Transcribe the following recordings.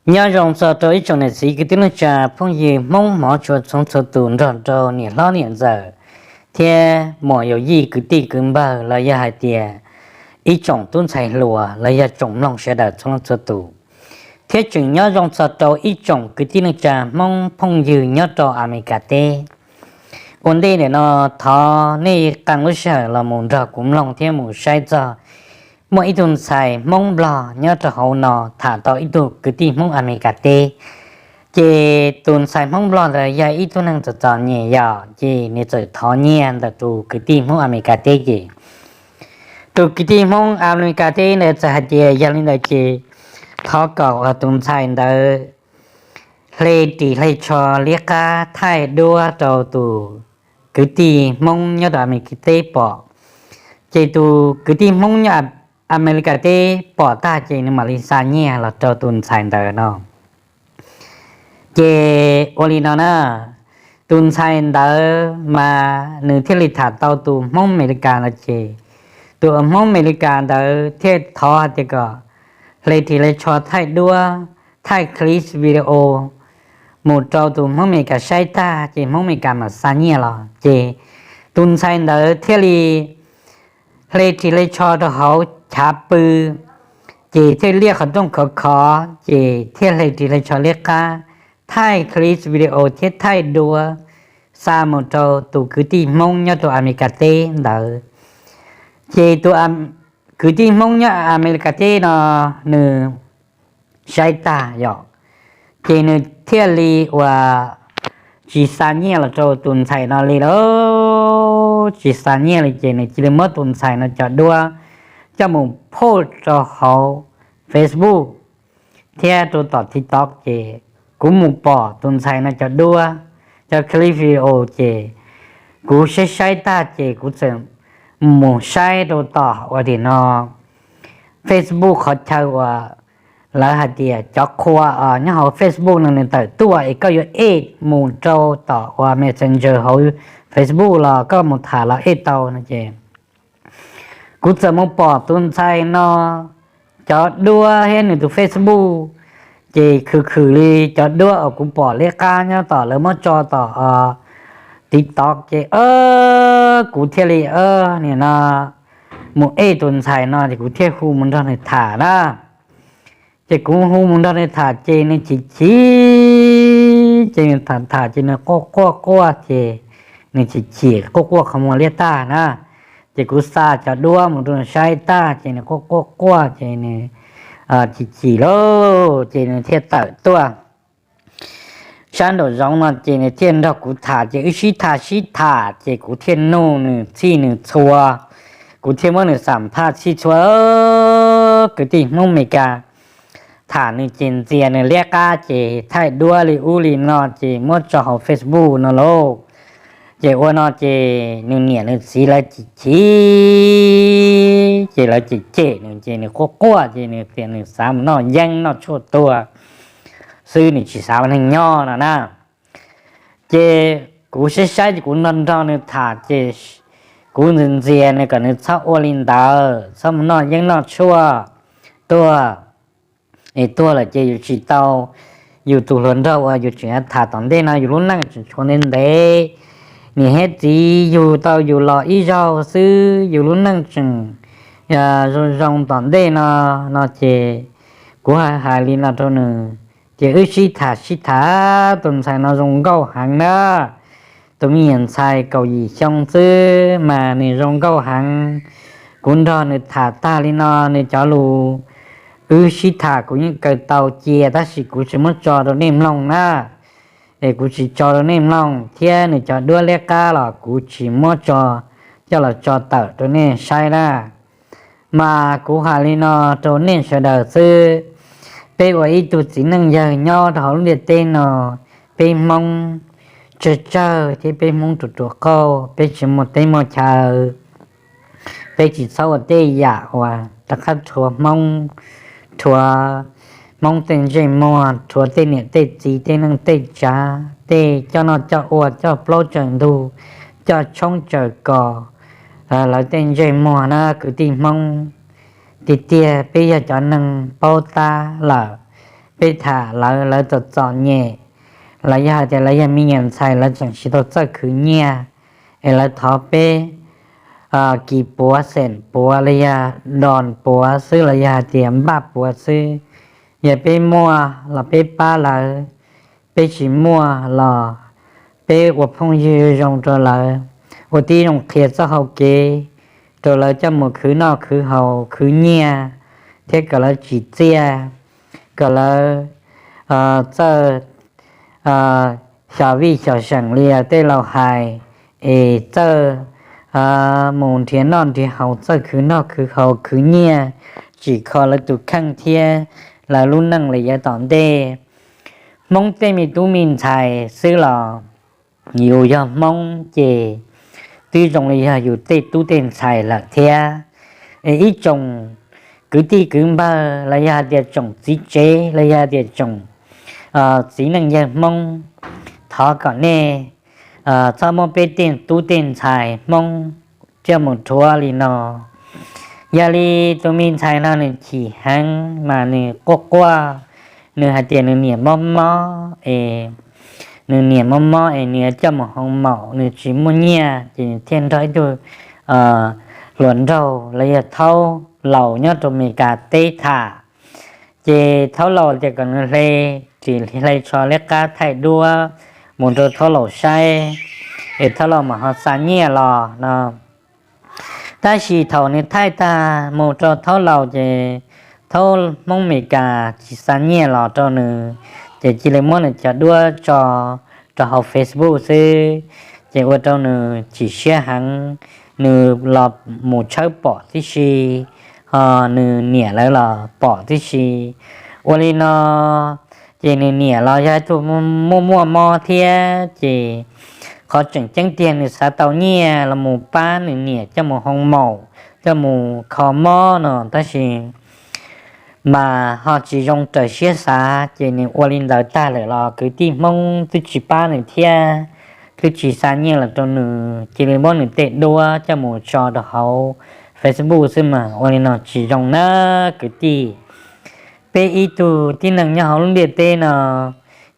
Nyob zoo txog rau ib tsoom niam txiv kwv tij neej tsa phooj ywg Hmoob hmov tshua txhua txhua tus nrog rau niam hlob niam ntxawm thiab muam yawm yij kwv tij kwv npawg los yog hais tias ib tsoom tub ntxhais hluas los yog tsoom mloog sawv daws txhua leej txhua tus, thiab tseem nyob zoo txog rau ib tsoom kwv tij neej tsa Hmoob phooj ywg nyob rau Amelikas teb. Ua ntej ntawm no thov nej qee lub sij hawm los mus nrog kuv mloog thiab mus saib txog muaj ib tug ntxhais Hmoob Nplog nyob rau hauv no tham tau ib tug kwv tij Hmoob Amelikas teb. Ces tus ntxhais Hmoob Nplog ntawd yog ib tug neeg txom txom nyem yom, ces nws txawm thov nyiaj ntawm tus kwv tij Hmoob Amelikas teb ces tus kwv tij Hmoob Amelikas teb ntawd txawm hais tias yog li ntawd ces thov kom tus ntxhais ntawd hle ris hle tsho liab qab thaij duab rau tus kwv tij Hmoob nyob rau Amelikas teb pom. Ces tus kwv tij Hmoob nyob Amelikas teb pom tag ces nws mam li xa nyiaj los rau tus ntxhais ntawd no. Ces ua li no na, tus ntxhais ntawd mas nws thiaj li tham tau tus Hmoob Amelikas no ces tus Hmoob Amelikas ntawd thiaj thov hais tias kom hle ris hle tsho thaij duab, thaij clip video mus rau tus Hmoob Amelikas saib tag ces Hmoob Amelikas mam xa nyiaj los. Ces tus ntxhais ntawd thiaj li hle ris hle tsho rau hauv chav pw, ces thiaj liaj qhov rooj khov khov, ces thiaj hle ris hle tsho liab qab, thaij clip video thiab thaij duab xa mus rau tus kwv tij Hmoob nyob rau Amelikas teb ntawd. Ces tus kwv tij Hmoob nyob Amelikas teb no nws saib tag yom, ces nws thiaj li uas tsis xa nyiaj los rau tus ntxhais no li lauj, tsis xa nyiaj li ces nws cia li muab tus ntxhais no cov duab coj mus post rau hauv Facebook thiab rau tom TikTok ces kuv mus pom tus ntxhais no cov duab, cov clip video ces kuv saib saib tag ces kuv txawm mus saib rau tom ua tim no Facebook qhov chaw uas lawv hais tias cov qhua nyob hauv Facebook no nws tawm tuaj es koj yuav ej mus rau tom uas Messenger hauv Facebook los koj mus tham los ej tau no ces kuv txawm mus pom tus ntxhais no cov duab thiab nws tus Facebook, ces khwm khwm li cov duab uas kuv pom liab qab nyob tom lawv muab tso tom TikTok ces kuv thiaj li nim no mus ej tus ntxhais no ces kuv thiaj hu mus nrog nws tham na. Ces kuv hu mus nrog nws tham ces nws chim chim, ces nws tham tham ces nws quaj quaj quaj ces nws chim chim quaj quaj qhov muag liab tag na. Ces kuv xa cov duab mus rau nws saib tag ces nws quaj quaj quaj ces nws chim chim lauj ces nws thiaj tawm tuaj sab nraum zoov no ces nws thiaj nrog kuv tham ces wb sib tham sib tham ces kuv thiaj nug nws txhij nws txhua, kuv thiaj muab nws xam phaj txhij txhua. Kwv tij Hmoob Amelikas tham nws ces ntxias nws liab qab ces thaij duab li ub li no ces muab tso hauv Facebook no lauj. Ces ua no ces nws niam nws txiv lawv chim chim ces lawv cem cem nws ces nws quaj quaj ces nws tias nws xav mus noj yeeb noj tshuaj tuag xwb, nws tsis xav ua neeg nyob no na. Ces kuv saib saib ces kuv nrog nrog nws tham ces kuv ntxias ntxias nws kom nws txhob ua li ntawd, txhob mus noj yeeb noj tshuaj tuag. Es tuag lawm ces yus tsis tau yus tus hluas nraug uas yus tseem tham tom ntej no, yus lub neej tseem tshuav ntev ntev. Niam thiab txiv yug tau yus los ib zaug xwb, yus lub neej tseem zoo zoo tom ntej no, no ces kuv hais hais li no rau nws, ces wb sib tham sib tham, tus ntxhais no zoo nkauj heev na. Tus me nyuam ntxhais kaum yim xyoo xwb mas nws zoo nkauj heev. Kuv nrog nws tham tag li no, nws cov lus wb sib tham kuv yeej kawm tau cia tab sis kuv tsis muab tso rau nej mloog na. Es kuv tsis tso rau nej mloog thiab nws cov duab liab qab los kuv tsis muab tso coj los tso tawm rau nej saib na. Mas kuv hais li no rau nej sawv daws xwb, peb ua ib tug txiv neej yawg nyob rau hauv lub ntiaj teb no, peb Hmoob tsawg tsawg thiab peb Hmoob ruam ruam qauj, peb tsis muaj teb muaj chaw, peb tsis txhob ua tej yam uas rov qab rhuav Hmoob, rhuav Hmoob tej ntsej muag, rhuav tej niam tej txiv tej neej tej tsav, tej coj noj coj ua coj plaub tsaws ntug, coj tshoob tsaws kos lawv tej ntsej muag na kwv tij Hmoob. Tiag tiag peb yog cov neeg paub tab lawm, peb tham lawv, lawv txom txom nyem, los yog hais tias lawv yog me nyuam ntxhais lawv tseem tsis tau txawj khwv nyiaj, es lawv thov peb kis puav xeem puav los yog dos puav xwb los yog hais tias npaj puav xwb. Yog peb muaj los peb pab lawv, peb tsis muaj los peb ua phooj ywg zoo rau lawv, ua tib zoo qhia txoj hau kev rau lawv coj mus khwv noj khwv haus khwv nyiaj, thiab kom lawv tsim txiaj, kom lawv txawj xyov vij xyov seem li tej laus hais, es txawj mus nrhiav noj nrhiav haus, txawj khwv noj khwv haus khwv nyiaj, tsim kho lawv tus kheej thiab lawv lub neej li yav tom ntej. Hmoob tej me tub me ntxhais xwb los yus yog Hmoob ces twb zoo li yog yus tej tub tej ntxhais lawm thiab. Es ib tsoom kwv tij kwv npawg los yog hais tias tsoom txiv tsev los yog hais tias tsoom txiv neej yawg Hmoob, thov kom nej txhob muab peb tej tub tej ntxhais Hmoob coj mus rhuav li no. Yog li tus me ntxhais no nws chim heev mas nws quaj quaj, nws hais tias nws niam mob mob es, nws niam mob mob es nws yuav coj mus hoo maum, nws tsis muaj nyiaj ces nws thiaj nrog ib tug hluas nraug los yog thaub laus nyob rau Amelikas teb tham. Ces thaub laus tias kom nws hle, ris hle tsho liab qab thaij duab mus rau thaub laus saib, es thaub laus mam ho xa nyiaj los no. Tab sis thaum nws thaij tag mus rau thaub laus ces thaub Hmoob Amelikas tsis xa nyiaj los rau nws, ces cia li muab nws cov duab tso rau hauv Facebook xwb, ces ua rau nws chim siab heev, nws los mus tshawb pom tib si, ho nws niam lawv los pom tib si. Ua li no ces nws niam los yog ib tug muaj muaj mob thiab, ces qhov tseem ceeb tiag nws xav tau nyiaj los mus pab nws niam coj mus hoo maum, coj mus kho mob no, tab sis mas ho tsis zoo raws siab xav, ces nws ua li ntawd tag lawm los kwv tij Hmoob twb tsis pab nws thiab, twb tsis xa nyiaj los rau nws, cia li muab nws tej duab coj mus tso rau hauv Facebook xwb mas ua li no tsis zoo na kwv tij. Peb ib tug tib neeg nyob hauv lub ntiaj teb no,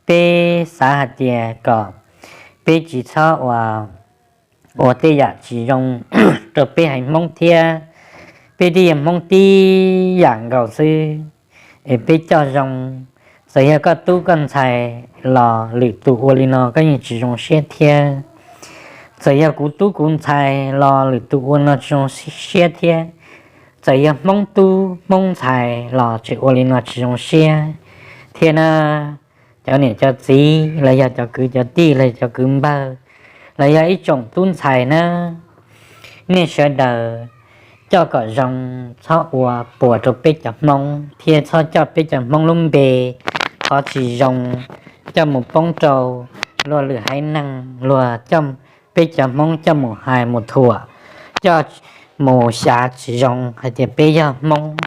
peb xav hais tias kom peb tsis txhob ua, ua tej yam tsis zoo rau peb haiv Hmoob thiab. Peb twb yog Hmoob tib yam nkaus xwb, es peb coj zoo. Txawm yog koj tub koj ntxhais los lwm tus ua li no koj yeej tsis zoo siab thiab. Txawm yog kuv tub kuv ntxhais los lwm tus ua no tsis zoo siab thiab. Txawm yog Hmoob tub Hmoob ntxhais los tseem ua li no tsis zoo siab thiab na. Cov niam cov txiv los yog cov kwv cov tij los yog cov kwv npawg los yog ib tsoom tub ntxhais na, nej sawv daws coj kom zoo, txhob ua puas rau peb cov Hmoob thiab txhob coj peb cov Hmoob lub npe qhov tsis zoo coj mus poob rau luag lwm haiv neeg, luag coj peb cov Hmoob coj mus hais mus thuam, coj mus xyav tsis zoo hais tias peb yog Hmoob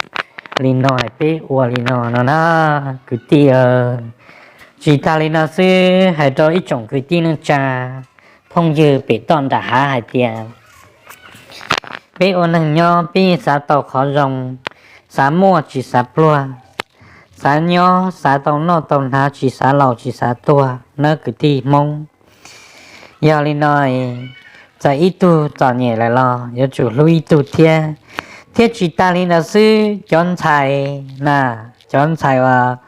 li no, peb ua li no no na kwv tij. Tsis tas li no xwb, hais rau ib tsoom kwv tij neej tsa phooj ywg pem toj nram hav hais tias peb ua neeg nyob peb yeej xav tau qhov zoo, xav muaj tsis xav pluag, xav nyob xav tau noj tau hnav tsis xav laus tsis xav tuag nawb kwv tij Hmoob. Yog li no, txawm ib tug txom nyem lawm los yuav tsum hlub ib tug thiab. Thiab tsis tas li ntawd xwb, cov ntxhais na, cov ntxhais uas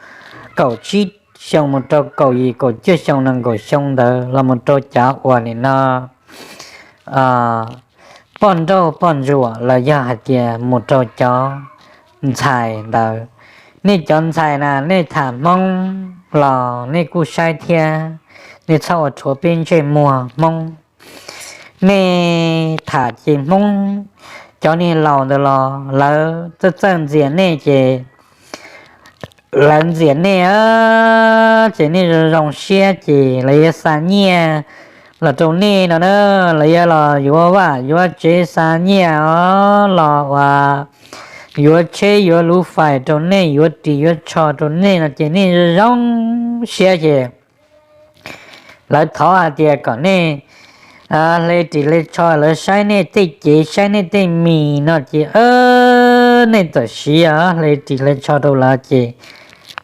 kaum tsib xyoo mus rau kaum yim kaum cuaj xyoo nees nkaum xyoo ntawd los mus rau cov uas nim no poj nrauj poj ntsuam los yog hais tias mus rau cov ntxhais ntawd. Nej cov ntxhais na, nej tham Hmoob los nej kuj saib thiab, nej txhob ua rhuav peb ntsej muag Hmoob. Nej tham ces Hmoob, cov niag laus ntawd los lawv txawj txawj ntxias nej ces lawv ntxias nej, ces nej zoo zoo siab ces lawv yuav xa nyiaj los rau nej no na, lawv yuav los yuav vaj yuav tsev xa nyiaj os, los uas yuav tsheb yuav luv fais rau nej, yuav ris yuav tsho rau nej no ces nej zoo zoo siab ces lawv thov hais tias kom nej hle ris hle tsho, lawv saib nej tej cev saib nej tej mis no ces nej txawm siv hle ris hle tsho rau lawv ces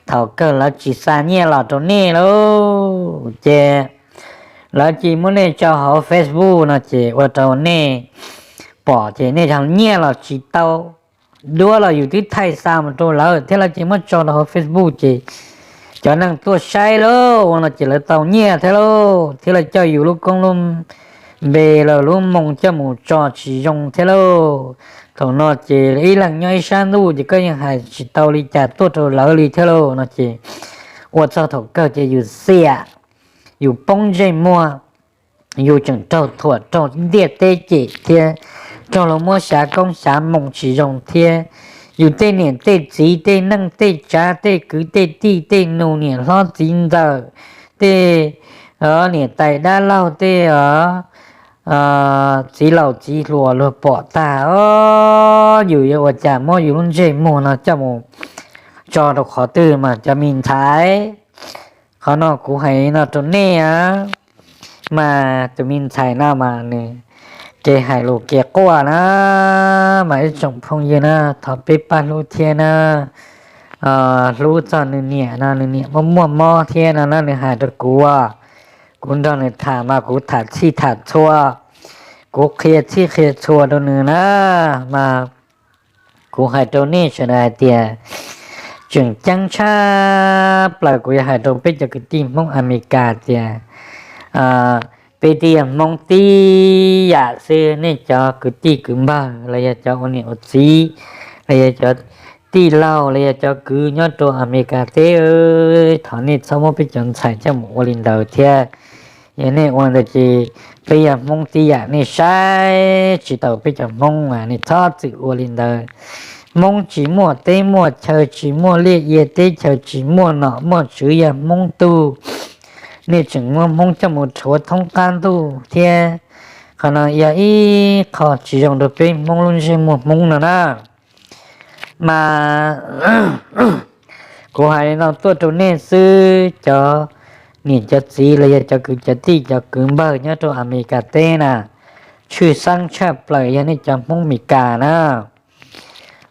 thaum kawg lawv tsis xa nyiaj los rau nej lauj, ces lawv cia muab nej tso hauv Facebook no ces ua rau nej pom ces nej nyiaj los tsis tau, duab los yus twb thaij xa mus rau lawv thiab lawv cia muab tso rau hauv Facebook ces cov neeg tuaj saib lauj ua no ces lawv tau nyiaj thiab lauj, thiab lawv coj yus lub koob lub npe los lub moo coj mus tso tsis zoo thiab lauj. Thaum no ces ib leeg nyob ib sab ntuj ces koj yeej hais tsis tau li cas tuaj rau lawv li thiab lauj no ces ua txog thaum kawg ces yus xiam, yus poob ntsej muag, yus tseem raug thuam raug ntiaj teb cem thiab raug luag muab xyav koob xyav moo tsis zoo thiab, yus tej niam tej txiv tej neej tej tsav tej kwv tej tij tej nus niam hlob txiv ntxawm tej niam tais dab laug tej txiv laus txiv hluas luag pom tag os, yus yuav ua cas muab yus lub ntsej muag no coj mus tso rau qhov twg mas cov me ntxhais. Qhov no kuv hais no rau nej a, mas tus me ntxhais no mas nws kev hais lus kev quaj na, mas ib tsoom phooj ywg na, thov peb pab hlub thiab na. Hlub txog nws niam no nws niam muaj muaj mob thiab no na, nws hais rau kuv, kuv nrog nws tham mas kuv tham txhij tham txhua, kuv qhia txhij qhia txhua rau nws na, mas kuv hais rau nej sawv daws hais tias, tseem ceeb tshaj plaws kuv yuav hais rau peb cov kwv tij Hmoob Amelikas tias, peb twb yog Hmoob tib yam xwb, nej cov kwv tij kwv npawg los yog cov ua niam ua txiv los yog cov tij laug los yog cov kwv nyob rau Amelikas teb, thov nej txhob muab peb cov ntxhais coj mus ua li ntawd thiab. Yog nej ua ntawd ces peb yog Hmoob tib yam, nej saib tsis taus peb cov Hmoob mas nej txhob txwm ua li ntawd. Hmoob tsis muaj teb muaj chaw, tsis muaj liaj ia teb chaws, tsis muaj nom muaj tswv, yog Hmoob tug. Nej tseem muab Hmoob coj mus rhuav thoob qab ntuj thiab. Qhov no yog ib qho tsis zoo rau peb Hmoob lub ntsej muag Hmoob no na. Mas kuv hais li no tuaj rau nej xwb, cov niam cov txiv los yog cov kwv cov tij cov kwv npawg nyob rau Amelikas teb na, tshwj xeeb tshaj plaws yog nej cov Hmoob Meskas na,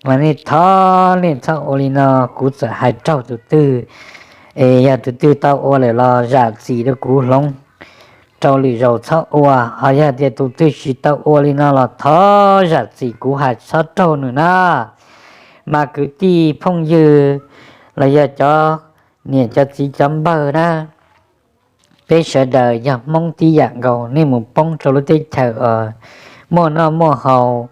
mas nej thov nej txhob ua li no. Kuv txawm hais raug tus twg, es yog tus twg tau ua lawm los zam txim rau kuv hloov rau lwm zaus txhob ua. Ho yog tias tus twg tsis tau ua li no los thov zam txim kuv hais txhob raug nws na. Mas kwv tij phooj ywg los yog cov niam cov txiv cov npawg na, peb sawv daws yog Hmoob tib yam nkaus, nej mus poob rau lub teb chaws uas muaj noj muaj haus,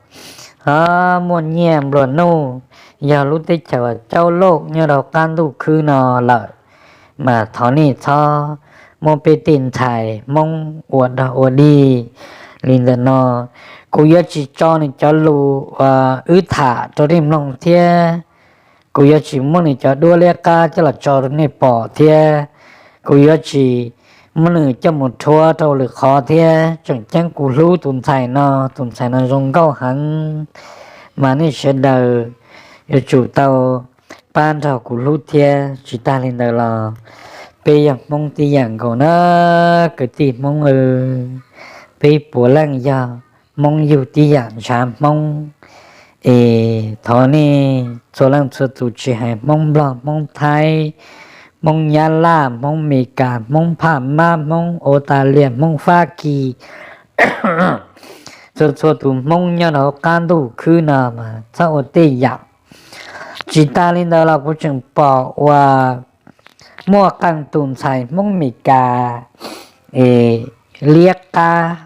muaj nyiaj nplua nuj, yog lub teb chaws uas caub loj nyob rau qab ntuj khwb no lawm, mas thov nej txhob muab peb tej ntxhais Hmoob ua dog ua dig li ntawm no. Kuv yuav tsis tso nws cov lus uas wb tham rau nej mloog thiab, kuv yuav tsis muab nws cov duab liab qab coj los tso rau nej pom thiab, kuv yuav tsis muab nws coj mus rhuav rau lwm qhov thiab. Tseem ceeb kuv hlub tus ntxhais no, tus ntxhais no zoo nkauj heev, mas nej sawv daws yuav tsum tau pab nrog kuv hlub thiab. Tsis tag li ntawd los peb yog Hmoob tib yam nkaus na, kwv tij Hmoob, peb puav leej yog Hmoob yug tib yam ntshav Hmoob. Es thov nej txhua leej txhua tus tsis hais Hmoob Nplog, Hmoob Thaib, Hmoob Nyab Laj, Hmoob Meskas, Hmoob Phaj Mab, Hmoob Australia, Hmoob Fab Kis, txhua txhua tus Hmoob nyob rau hauv qab ntuj khwb no mas txhob ua tej yam. Tsis tas li ntawd los kuv tseem pom uas muaj qee tus ntxhais Hmoob Meskas es liab qab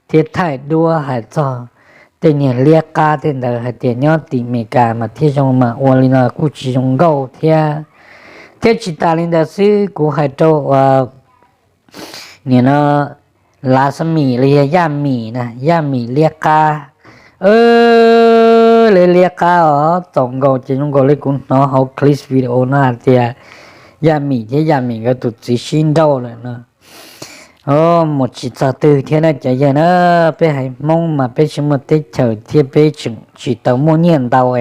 thiab thaij duab hais txog tej niag liab qab tej ntawd hais tias nyob tim Meskas mas thiaj zoo, mas ua li no kuj tsis zoo nkauj thiab. Thiab tsis tas li ntawd xwb, kuv hais rau uas nim no Lav Xab Mim los yog Yaj Mim na, Yaj Mim liab qab, liab liab qab os, txaus nkaus ces zoo nkaus li kuv hnov hauv clip video no hais tias Yaj Mim thiab Yaj Mim nkawd tus txiv sib nrauj lawm no. Mus tsis txog twg thiab na cov yawg na. Peb haiv Hmoob mas peb tsis muaj teb chaws thiab peb tseem tsis tau muaj nyiaj ntau.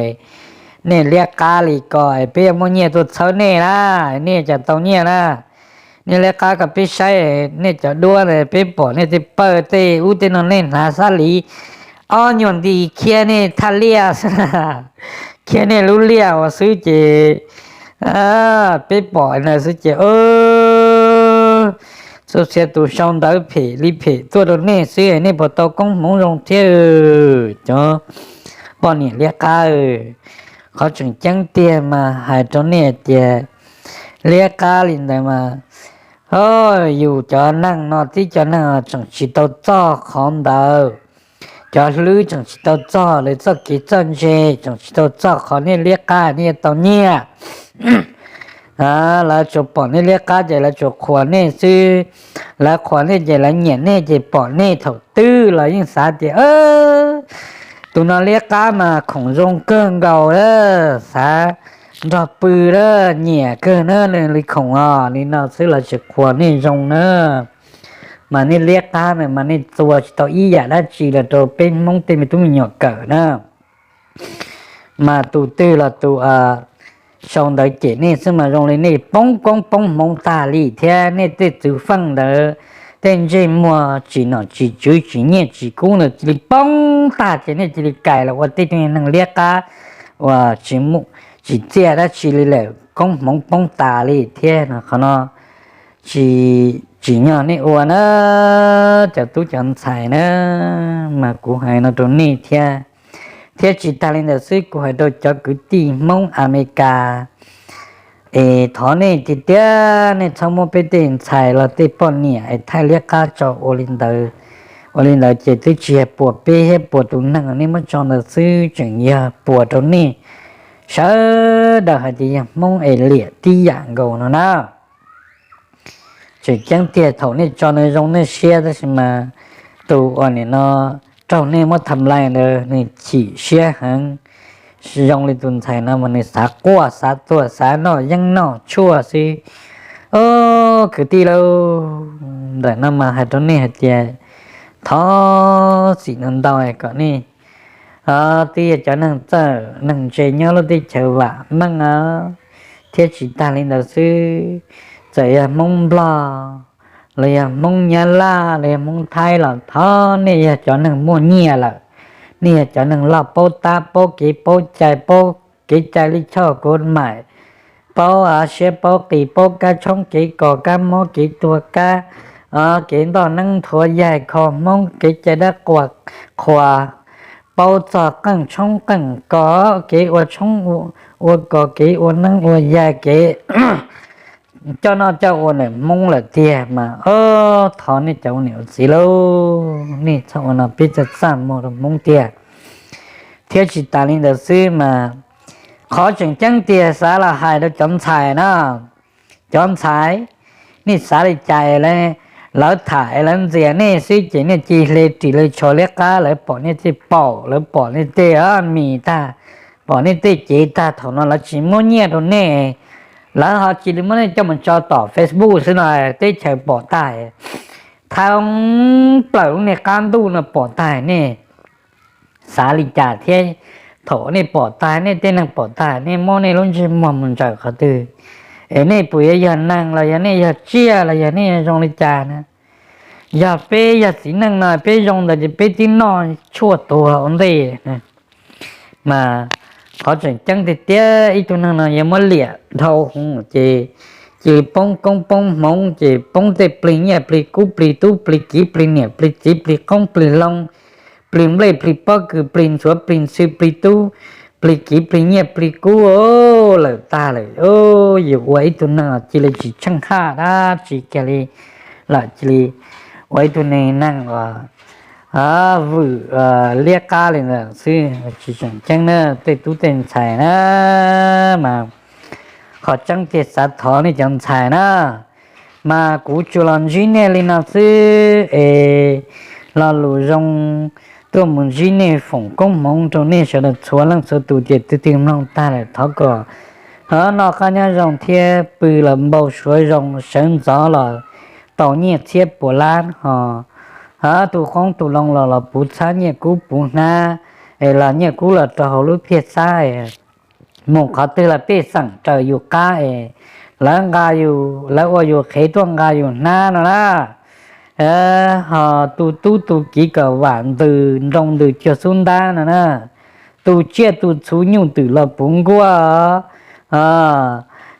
Nej liab qab li ko es peb yuav muaj nyiaj tuaj txhawb nej na, nej cas tau nyiaj na. Nej liab qab kom peb saib, nej cov duab, peb pom nej tej pawg tej ub tej no nej hnav xab li ob nyuag nti khiab nej thaj liaj xwb, khiab nej lub liaj ua xwb ces Peb pom ntawd xwb ces txhua txhia tus sau ntawv phem li phem tuaj rau nej xwb, nej puas tau koob hmoov zoo thiab? Cov poj niam liab qab, qhov tseem ceeb tiag mas hais rau nej tias liab qab li ntawd mas, yus cov neeg no tib cov neeg tseem tsis tau txog qhov ntawd. Cov hlwb tseem tsis tau txog lawv txoj kev txawj ntse, tseem tsis tau txog qhov nej liab qab nej yuav tau nyiaj. Lawv tsuas pom nej liab qab ces lawv tsuas qhuas nej xwb. Lawv qhuas nej ces lawv nyiam nej ces pom nej thaum twg los yeej xav tias tus no liab qab mas khoom zoo kawg nkaus a, xav nrog pw a, nyiam kawg na, li khoom os li no xwb lawv tsis qhuas nej zoo na. Mas nej liab qab na mas nej txua tsis tau ib yam dab tsi los rau peb Hmoob tej me tub me nyuam kawm na. Mas tus twg los tus sau ntawv cem nej xwb mas zoo li nej poob koob poob hmoov tag li thiab nej tej txwv feej ntawd, tej ntsej muag tsis nom tsis tswv tsis nyiaj tsis kub ntawd cia li poob tag ces nej cia li kais los ua tej tug neeg liab qab uas tsis txiaj dab tsi li lawm, koob hmoov poob tas li thiab no. Qhov no tsis tsim nyog nej ua na, cov tub cov ntxhais na, mas kuv hais no rau nej thiab. Thiab tsis tas li ntawd xwb kuv hais rau cov kwv tij Hmoob Amelikas es thov nej tiag tiag nej txhob muab peb tej ntxhais los tej poj niam es thaij liab qab tso ua li ntawd. Ua li ntawd ces twb tsis yog puas peb thiab puas tus neeg nej muab tso ntawd xwb, tseem yog puas rau nej sawv daws hais tias yog Hmoob es liam tib yam nkaus no na. Tseem ceeb tiag thaum nej tso nws zoo nej siab tab sis mas tus uas nim no raug nej muab tham lais ntawd nws chim siab heev. Zoo li tus ntxhais no mas nws xav quaj xav tuag xav noj yeeb noj tshuaj xwb. Kwv tij lauj, ntawm no mas hais rau nej hais tias thov txim ntau ntau kom nej twb yog cov neeg txawj neeg ntse nyob lub teb chaws vam meej os. Thiab tsis tas li ntawd xwb, txawm yog Hmoob Nplog los yog Hmoob Nyab Laj los yog Hmoob Thaib los thov nej yog cov neeg muaj nyiaj lawm, nej yog cov neeg loj paub tab paub kev paub cai paub kev cai li choj kuv maim, paub siab paub qis paub kab tshoob kev kos kab mob kev tuag kab, kev ntoj neeb nthuav yaig kho Hmoob kev cai dab quas qhuas, paub txog qeej tshoob qeej kos kev ua tshoob ua kos kev ua neeb ua yaig kev coj noj coj ua ntawm Hmoob lawm tiag mas thov nej cov ua niam ua txiv lauj, nej txhob ua no peb txaj txaj muag rau Hmoob tiag. Thiab tsis tas li ntawd xwb mas qhov tseem ceeb tiag xav los hais rau cov ntxhais na, cov ntxhais, nej xav li cas lawv tham lawv ntxias nej xwb ces nej cia li hle ris hle tsho liab qab, lawv pom nej tej paum lawv pom nej tej mis tag, pom nej tej cev tag thaum no lawv tsis muab nyiaj rau nej, lawv ho cia li muab nej coj mus tso tom Facebook xwb no teb chaws pom tag, thoob plaws lub niag qab ntuj no pom tag nej xav li cas thiab? Thaum nej pom tag nej tej neeg pom tag nej muab nej lub ntsej muag mus ntsaws qhov twg? Es nej puas yuav yog neeg los yog nej yog tsiaj los yog nej zoo li cas na? Yog peb yog txiv neej no peb zoo ntawd ces peb twb noj tshuaj tuag ua ntej. Mas qhov tseem ceeb tiag tiag ib tug neeg no yuav muab liam dhau hwv ces cia li poob koob poob hmoov ces poob tej plig nyiaj plig kub plig tub plig kiv plig niam plig txiv plig qoob plig loo, plig nplej plig pob kws plig ntxhuav plig ntxhw plig tub plig kiv plig nyiaj plig kub lawm tag lawm. Yus ua ib tug neeg cia li tsis tsheej haj dab tsi kiag li lawm, cia li ua ib tug neeg uas vwm liab qab li ntawd xwb tsis tseem ceeb na tej tub tej ntxhais na. Mas qhov tseeb tiag xav thov nej cov ntxhais na, mas kuv tsuas los ntsib nej li no xwb es lo lus zoo tuaj mus ntsib nej foom koob hmoov rau nej sawv daws txhua leej txhua tus tias twg twg mloog tag lawm thov kom noj qab nyob zoo thiab pw los npau suav zoo, sawv ntxov los tau nyiaj txhiab puas lab ho, tus qoob tus loo los los puv txhab nyiaj kub puv hnab es los nyiaj kub los rau hauv lub phiaj xab es mus qhov twg los pej xeem raws yus qab es lawv nqa yus, lawv ua yus qhev tuaj nqa yus hnab no na. Ho tu tub tu kiv kom vam ntws nroo ntws cuag xub ntab no na. Tu tsiaj tu txhuv nyuj twm los puv nkuaj,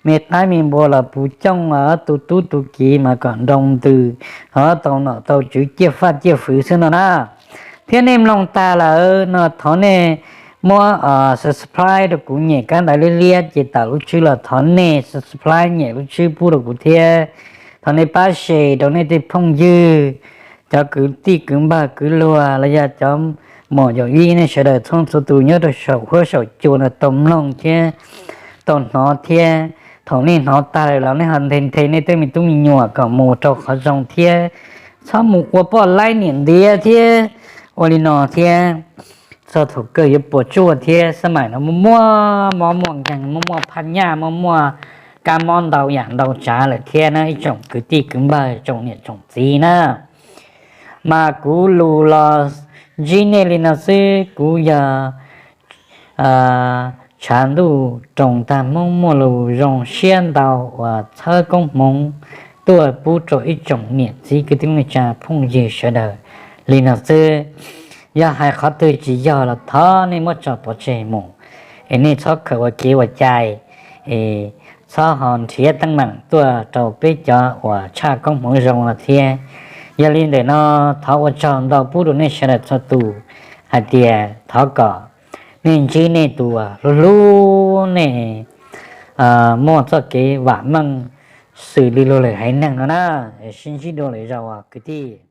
me qaib me npua los puv cooj, tus tub tus kiv mas kom nroo ntws, ho tau nom tau tswv ciaj faj ciaj fwv xwb no na. Thiab nej mloog tag lawm no thov nej muab subscribe rau kuv, nyem kab ntawv liab liab ces tawm lub tswb los thov nej subscribe nyem lub tswb pub rau kuv thiab. Thov nej pab share rau nej tej phooj ywg, cov kwv tij kwv npawg kwv luag los yog cov muam yawm yij nej sawv daws txhua txhua tus nyob rau saum huab saum cua no tau mloog thiab tau hnov thiab. Thaum nej hnov tag lawm los nej ho nthe nthe nej tej me tub me nyuam kom mus rau qhov zoo thiab, txhob mus ua poj laib niam ntiav thiab. Ua li no thiab, txog thaum kawg yuav puas tsuaj thiab. Xab maim no muaj muaj mob muaj nkeeg, muaj muaj phaj nyaj, muaj muaj kab mob ntau yam ntau tsav lawm thiab na ib tsoom kwv tij kwv npawg tsoom niam tsoom txiv na. Mas kuv lus los ntsib nej li no xwb. Kuv yog tshav ntuj roos tag Hmoob Muaj Lus zoo siab ntau uas txhawb koob hmoov tuaj pub rau ib tsoom niam txiv kwv tij neej tsa phooj ywg sawv daws li no xwb. Yog hais qhov twg tsis yog los thov nej muab tso pov tseg mus, es nej txhob khaws ua kev ua cai, es txhob ho nrhiav teeb meem tuaj rau peb cov uas tshaj koob hmoov zoo no thiab. Yog li ntawm no, thov ua tsaug ntau pub rau nej sawv daws txhua tus hais tias thov kom nej ntsib nej tus uas hlub hlub nej, muaj txoj kev vam meej xws li luag lwm haiv neeg no na. Sib ntsib dua lwm zaus kwv tij.